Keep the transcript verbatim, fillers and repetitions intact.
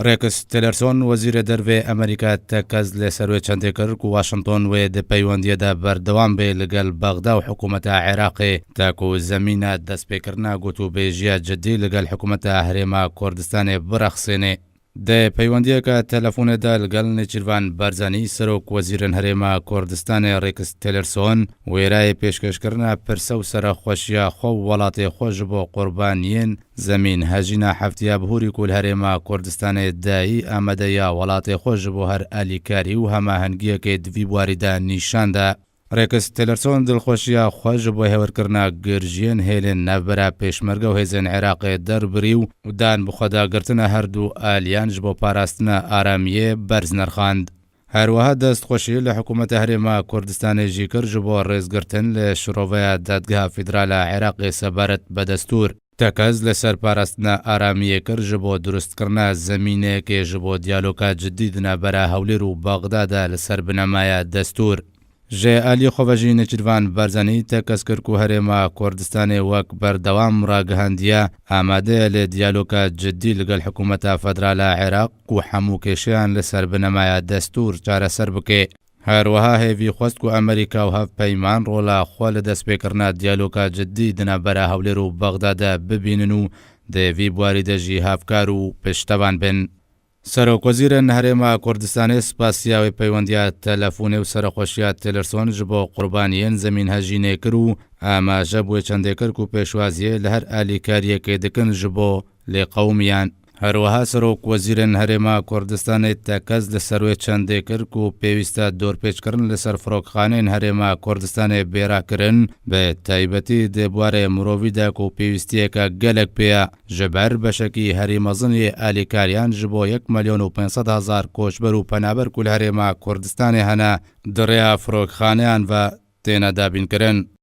Rex Tillerson, wezîrê dervê Amerîka, tekez li ser wê çendê kir ku Washington wê di peywendiyê de berdewam bê li gel Bexda û hikûmeta Iraqê, te ku zemîna destpêkirina gotûbêjiya cidî li gel hikûmeta Herêma Kurdistanê birexsênê. Di peywendiyeke telefonê de li gel Nêçîrvan Barzanî, serok wezîrên Herêma Kurdistanê Rex Tillerson, wêrayê pêşkêşkirina pirse û serexweşiya xwe û welatê xwe ji bo qurbaniyên zemîn hejîna heftiya bihurî ku li Herêma Kurdistanê dayî amade ya welatê xwe ji bo her alîkarî û hemahengiyekê di vî warî de nîşan da. Rex Tillerson dilxweşiya xwe ji bo hêwerkirina girjiyên hêlên navbera Pêşmerge û hêzên Iraqê derbirî û dan bi xwedagirtina her du aliyan ji bo parastina aramiyê berz nirxand. Her wiha destxweşî li hikûmeta Herêma Kurdistanê jî kir ji bo rêzgirtin li şiroveya Dadgeha Federal a Iraqê sebaret bi destûr. Tekez li ser parastina aramiyê kir ji bo durustkirina zemîneyekê ji bo diyaloga cidî di navbera Hewlêr û Bexda de li ser binemaya destûr. Ji aliyê xwe ve jî Nêçîrvan Barzanî tekez kir ku Herêma Kurdistanê wek berdewam ragihandiye amade ye li diyaloga cidî li gel hikûmeta federal a Iraq ku hemû kêşeyan li ser binemaya destûr çareser bike. Her wiha hêvî xwest ku Amerîka û hevpeyman rola xwe li destpêkirina diyaloga cidî di navbera Hewlêr û Bexda de bibînin û di vî buarî de jî hevkar û piştevan bin. Serokwezîrên Herêma Kurdistanê spasiya wê peywendiya telefonê û serexweşiya Tillerson ji bo qurbaniyên zemînhejînê kir û amaje bi wê çendê kir ku pêşwaziyê li her alîkariyekê dikin ji bo lêqewimiyan. Her wiha Serokwezîrên Herêma Kurdistanê tekez li ser wê çendê kir ku pêwîst e dorpêçkirin li ser firokxaneyên Herêma Kurdistanê bê rakirin, bi taybetî di buarê mirovî de ku pêwîstiyeke gelek pê ye, ji ber beşekî herî mezin yê alîkariyan ji bo yek milyon û pênc sed hezar koçber û penaber ku li Herêma Kurdistanê hene, di rêya firokxaneyan ve têne dabînkirin.